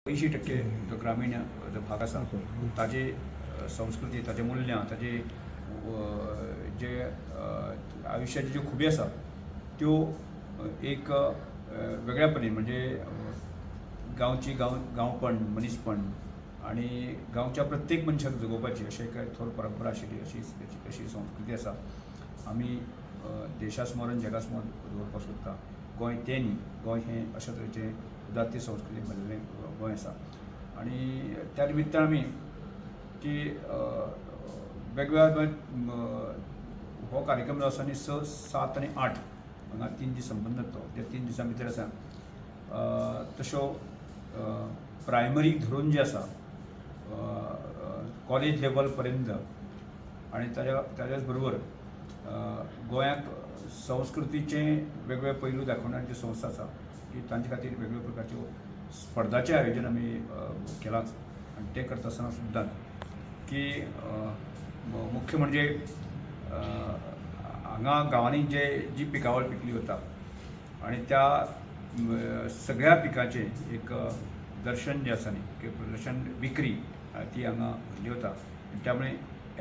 80% जो ग्रामीण जो भाग आसा ताजी संस्कृती, ताजी मुल्यां, ताजी जे आयुश्याची ज्यो खुबी आसा त्यो एक वेगळ्या परेन, म्हणजे गांवची गांवपण, मनीसपण आनी गांवच्या प्रत्येक मनशाक जगोवपाची अशें एक थोर परंपरा आशिल्ली अशी अशी संस्कृती आसा. आमी देशा समोर आनी जगा समोर दवरपाक सोदता गोंय तें न्ही. गोंय हें अशा तरेचें उदात्त संस्कृती भरिल्लें गोंय आसा आनी त्या निमित्तान आमी की वेगवेगळ्या हो कार्यक्रम जो आसा न्ही, 6, 7 आनी 8 हांगा 3 दीस संबंद जाता. त्या 3 दिसां भितर आसा तश्यो प्रायमरी धरून जे आसा कॉलेज लेवल पर्यंत आनी ताज्याच बरोबर गोंयाक संस्कृतीचे वेगवेगळे पैलू दाखोवणारी ज्यो संस्था आसा की तांचे खातीर वेगवेगळ्या प्रकारच्यो स्पर्धाचें आयोजन आमी केलांच. आनी तें करता आसतना सुद्दां की मुख्य म्हणजे हांगा गांवांनी जे जी पिकावळ पिकली वता आनी त्या सगळ्या पिकाचें एक दर्शन जें आसा न्ही की प्रदर्शन, विक्री ती हांगा भरली वता. आनी त्यामुळे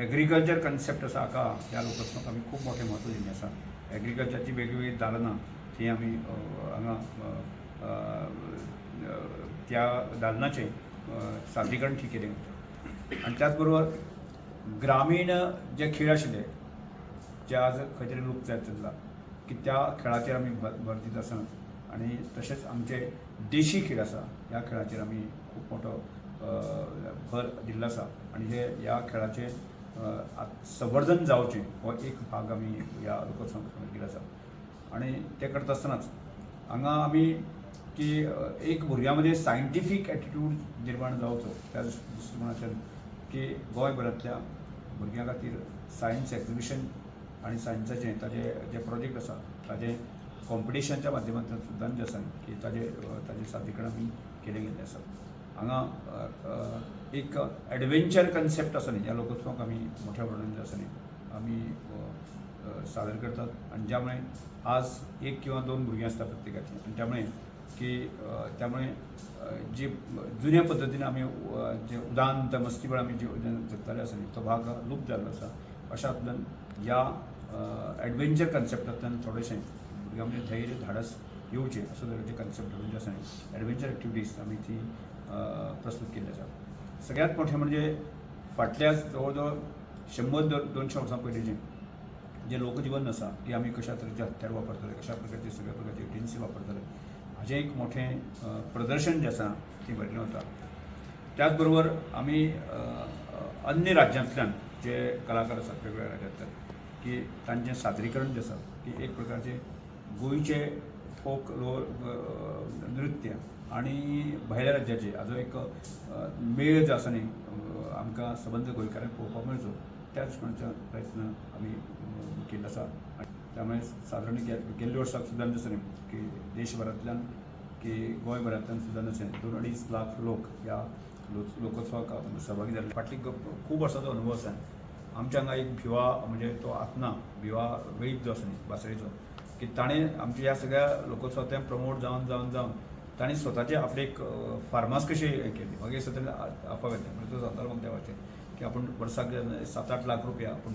एग्रीकल्चर कन्सेप्ट आसा हाका ह्या लोकोत्सवाक आमी खूब मोठें म्हत्व दिल्लें आसा. एग्रीकल्चरची वेगवेगळीं दालनां थंय आमी हांगा त्या दालनाचें सादरीकरण थंय केलें वता. आनी त्याच बरोबर ग्रामीण जे खेळ आशिल्ले जे आज खंय तरी लुप्त जायत चल्ला की त्या खेळाचेर आमी भर दिता आसतना आनी तशेंच आमचे देशी खेळ आसा, ह्या खेळाचेर आमी खूब मोठो भर दिल्लो आसा आनी हे ह्या खेळाचें संवर्धन जावचें हो एक भाग आमी ह्या लोकोत्सवाक केल्लो आसा. आनी तें करता आसतनाच हांगा आमी की एक भुरग्यां मदीं सायंटिफीक एटिट्यूड निर्माण जावचो त्या दृश्टिकोनांतल्यान की गोंयभरांतल्या भुरग्यां खातीर सायन्स एक्झिबिशन आनी सायन्साचें ताजे जे प्रोजेक्ट आसा ताजें कॉम्पिटिशनच्या माध्यमांतल्यान सुद्दां जें आसा की ताजें सादरीकरण आमी केलें गेल्लें आसा. हांगा एक एडवेंचर कन्सेप्ट आसा न्ही, ह्या लोकोत्सवाक आमी मोठ्या प्रमाणान जें आसा न्ही आमी सादर करतात. आनी ज्यामुळे आज एक किंवा दोन भुरगीं आसता प्रत्येकाची आनी त्यामुळे की त्यामुळे जी जुन्या पद्दतीन आमी जे उदांत मस्तीबळ आमी जे जगताले आसा न्ही, तो भाग लुप्त जाल्लो आसा. अशांतल्यान ह्या एडवेंचर कन्सेप्टांतल्यान थोडेशें भुरग्यां मदीं धैर्य, धाडस येवचें असो तरेचे कन्सेप्ट धरून जे आसा न्ही एडवेंचर एक्टिविटीज आमी ती प्रस्तूत केल्ली आसा. सगळ्यात मोठें म्हणजे फाटल्या जवळ जवळ 100 200 वर्सां पयलींचें जें लोकजिवन आसा की आमी कशा तरेचे हत्यार वापरताले, कशा प्रकारचे सगळ्या प्रकारचे युटेन्सील वापरताले, हाजें एक मोठें प्रदर्शन जें आसा तें भरिल्लें वता. त्याच बरोबर आमी अन्य राज्यांतल्यान जे कलाकार आसात वेगवेगळ्या राज्यांतल्यान की तांचें सादरीकरण जें आसा की एक प्रकारचें गोंयचें फोक लोर नृत्य आनी भायल्या राज्याचे हाजो एक मेळ जो आसा न्ही आमकां सबंद गोंयकारांक पळोवपाक मेळचो त्या दृश्टिकोनाचो प्रयत्न आमी केल्लो आसा. त्यामुळे सादारण गेल्ल्या वर्साक सुद्दां आसा न्ही की देशभरांतल्यान की गोंयभरांतल्यान सुद्दां आसा 2-2.5 लाख लोक ह्या लोकोत्सवाक सहभागी जाले. फाटली खूब वर्सांचो अनुभव आसा. आमच्या हांगा एक भिवा, म्हणजे तो आतना भिवा वेळीप जो आसा न्ही बासरेचो, की ताणें आमच्या ह्या सगळ्या लोकोत्सवांतल्यान प्रमोट जावन जावन जावन ताणें स्वताचे आपले एक फार्मास कशी हें केली. मागीर सगळें आपा वेतलें म्हणजे तो सांगतालो म्हाका देवाचें की आपूण वर्साक 7-8 लाख रुपया आपूण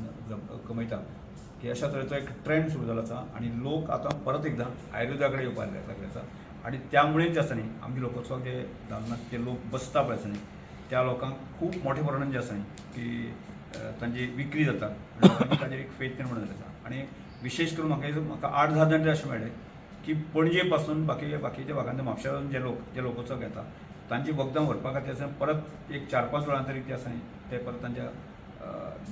कमयता, की अशा तरेचो एक ट्रेंड सुरू जालो आसा आनी लोक आतां परत एकदां आयुर्वेदा कडेन येवपाक लागले आसा. आनी त्यामुळे जे आसा न्ही आमचे लोकोत्सवाक जे दालनात जे लोक बसता पळय आसा न्ही, त्या लोकांक खूब मोठ्या प्रमाणान जे आसा न्ही की तांची विक्री जाता आनी लोकांची ताजेर एक फेथ निर्माण जाल्ली आसा. आनी विशेश करून म्हाका 8-10 जाण तरी अशें मेळ्ळे की पणजे पासून बाकीच्या भागांत म्हापश्या जे लोक जे लोकोत्सव घेता तांची वखदां व्हरपा खातीर आसा परत एक 4-5 वेळां तरी ते आसा न्ही ते परत तांच्या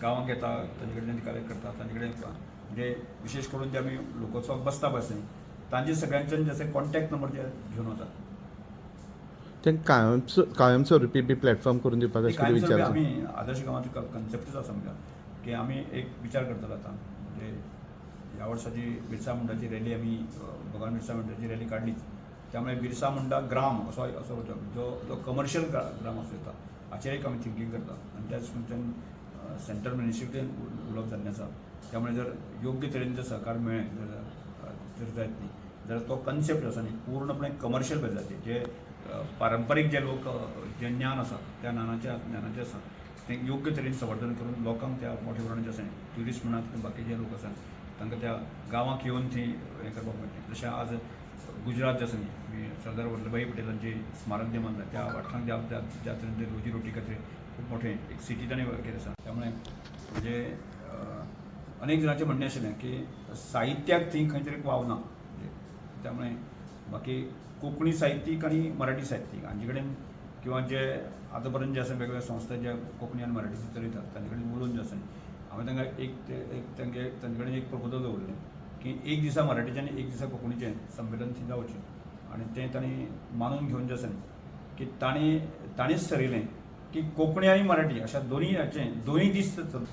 गांवांक येता, तांचे कडेन कलेक्ट करता तांचे कडेन. म्हणजे विशेश करून जे आमी लोकोत्सवाक बसता पळय आसा न्ही तांचे सगळ्यांच्यान जसे कॉन्टॅक्ट नंबर जे घेवन वतात. ते कायमस्वरुपी बी प्लॅटफॉर्म करून दिवपाक अशें कितें कायमस्वरुपी विचार आसा? आमी आदर्श गांवाचो कन्सेप्टूच आसा म्हळ्यार की आमी एक विचार करतले आतां. म्हणजे ह्या वर्साची बिरसा मुंडाची रॅली आमी भगवान बिरसा मुंडाची रॅली काडलीच, त्यामुळे बिरसा मुंडा ग्राम असो असो जो जो कमर्शियल ग्राम असो येता हाचेर एक आमी थिंकींग करता. आनी त्याच खंयच्यान सेंट्रल मिनिस्ट्री कडेन उलोवप जाल्लें आसा. त्यामुळे जर योग्य तरेन जर सहकार मेळ्ळें जर जर जायत न्ही जाल्यार तो कन्सेप्ट आसा न्ही पूर्णपणे कमर्शियल बेजाचेर जे पारंपारीक जे लोक जें ज्ञान आसा त्या ज्ञानाचें आसा तें योग्य तरेन संवर्धन करून लोकांक त्या मोठ्या प्रमाणात जे आसा ट्युरिस्ट म्हणात किंवा बाकीचे लोक आसा तांकां त्या गांवाक येवन थंय हें करपाक मेळटलें. जशें आज गुजरात जे आसा न्ही, सरदार वल्लभभाई पटेलांचे स्मारक जें बांदलां त्या वाठारांत ज्या ज्या ज्या तरेन ते रोजी रोटी खातीर खूब मोठें एक सिटी ताणें केलें आसा. त्यामुळे म्हणजे अनेक जाणांचें म्हणणें आशिल्लें की साहित्याक थंय खंय तरी वाव ना. त्यामुळे बाकी कोंकणी साहित्यीक आनी मराठी साहित्यीक हांचे कडेन किंवा जे आतां पर्यंत जे आसा वेगवेगळ्या संस्था ज्या कोंकणी आनी मराठीचे चलयतात तांचे कडेन उलोवन जे आसा हांवें तांकां एक एक तांचे तांचे कडेन एक प्रपोजल दवरलें की एक दिसा मराठीचें आनी एक दिसा कोंकणीचें संमेलन थंय जावचें आनी तें तांणी मानून घेवन जें आसा न्ही की तांणीच थारयलें की कोंकणी आनी मराठी अशा दोनूय हाचें दोनूय दीस चल